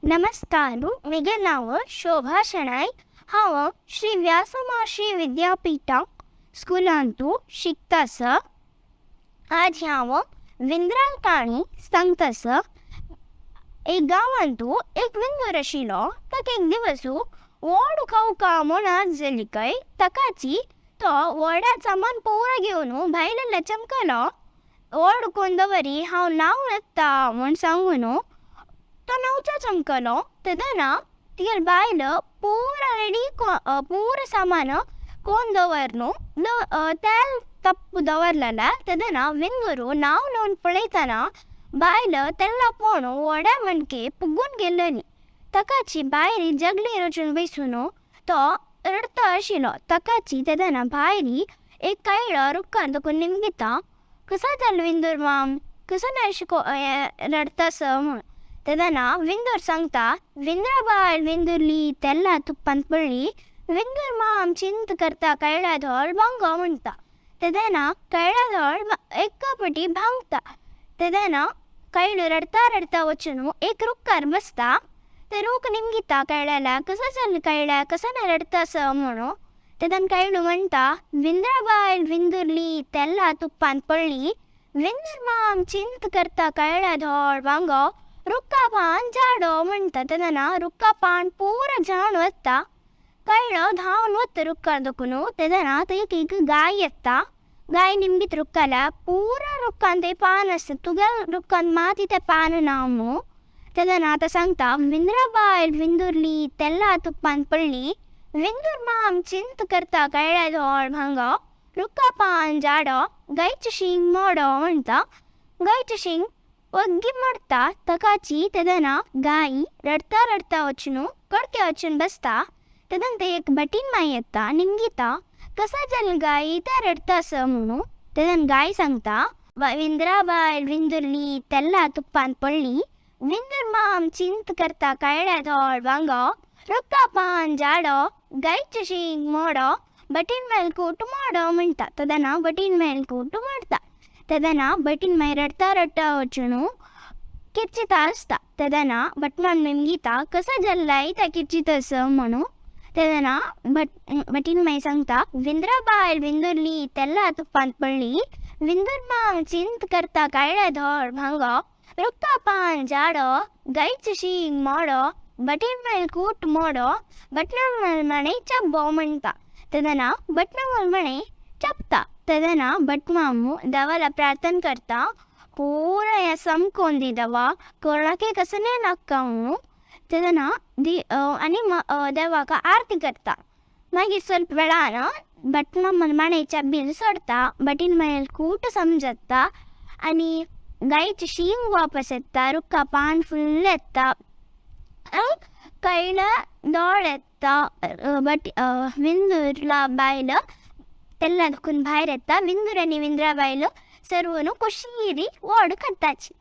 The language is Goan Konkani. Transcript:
नमस्कार, म्हगे नांव शोभा शणै. हांव श्री व्यास महर्षी विद्यापीठा स्कुलांतू शिकतास. आज हांव विंद्राल काणी सांगतास. एक गांवांतू एक विंदूर आशिल्लो. ताका एक दिवस व्हड खावका म्हूण जाली काय ताकाची तो व्हडा सामान पुरो घेवन भायले चमकलो. व्हड कोण दवरी हांव न्हांव येता म्हूण सांगून तो न्हांवचो चमकलो. तेन्ना तिगेली बायल पुरो रेडी पुरो सामान कोण दवर न्हू तेल तप्प दवरलेलें. तेन्ना विंदूर न्हांव न्हांवन पळयतना बायल तेन्ना पोवन व्हड्या मणके पुगून गेल्ली. ताकाची बायल जगलीर वचून बसून तो रडता आशिल्लो. ताकाची तेन्ना भायली एक कायळो रुखान ताका निमगिता, कसो जालो विंदूर माम, कसो ना अशें रडटास म्हूण. तेन्ना विंदूर सांगता, विंद्रा बायल विंदुरली तेल्ला तुप्पान पडली, विंदूर माम चिंत करता कायळा धोळ भांगो म्हणटा. तेन्ना कायळा धोळ एका पटी भांगता. तेन्ना कायळो रडता रडता वचून एक रुखार बसता. ते रूख निमगिता कायळ्याला, कसो जालें कायळ्या, कसो ना रडटास म्हणून. तेन्ना कायळो म्हणटा, विंद्रा बायल विंदुरली तेल्ला तुप्पान पडली, विंदूर माम चिंत करता कायळ्या धोळ भांगो, रुखा पान झाडो म्हणटा. तेन्ना रुखा पान पुरो झाड वता. कायळो धांवन वता रुखार दखून. तेन्ना थंय एक गाय येता. गाय निमगीत रुखाला, पुरो रुखान थंय पान आसता, तुगेल्या रुखान मात तें पान ना म्हूण. तेन्ना आतां सांगता, विंद्रा बायल विंदुरली तेल्ला तुप्पान पडली, विंदूर माम चिंत करता कायळ्या धोळ भांगो, रुखा पान झाडो, गायचें शींग मोडो म्हणटा. गायचें शींग वग्गी मोडटा. ताकाची तेन्ना गाय रडता रडता वचून कडके वचून बसता. तेन्ना थंय एक भटीण माई येता, निमगिता, कसो जालें गाय तें रडटा म्हणून. तेन्ना गाय सांगता, विंद्रा बायल विंदुरली तेल्ला तुप्पान पडली, विंदूर माम चिंत करता कायळ्या धोळ भांगो, रुखा पान झाडो, गायचें शींग मोडो, भटीण मायल कूट मोडो म्हणटा. तेन्ना भटीण मायल कूट मोडटा. तेन्ना भटीण माई रडता रडता वचून किर्चिता आसता. तेन्ना भटमाम निमगिता, कसो जालें तें किर्चिता म्हणून. तेन्ना भटीण माई सांगता, विंद्रा बायल विंदुरली तेल्ला तुप्पान पडली, विंदूर माम चिंत करता कायळ्या धोळ भांगो, रुखा पान झाडो, गायचें शींग मोडो, भटीण मायल कूट मोडो, भटमाम मणे चब्बो म्हणटा. तेन्ना भटमाम मणे चपता. तेन्ना भटमाम देवाला प्रार्थना करता, पुरो हें समकोन दी देवा, कोणाकय कसलें नाका म्हणून. तेन्ना दी आनी देवाक आरती करता. मागीर स्वल्प वेळान भटमाम माणेच्या बिल सोडता. भटीण मायल कूट समजता आनी गायचें शींग वापस येता, रुखा पान फुल्ल येता, कायळा दोळ येता. बट विंदूरला बायल तेल्ला दुखून भायर येता. विंदूर आनी विंद्रा बायल सर्व खुशीरी वोड करताची.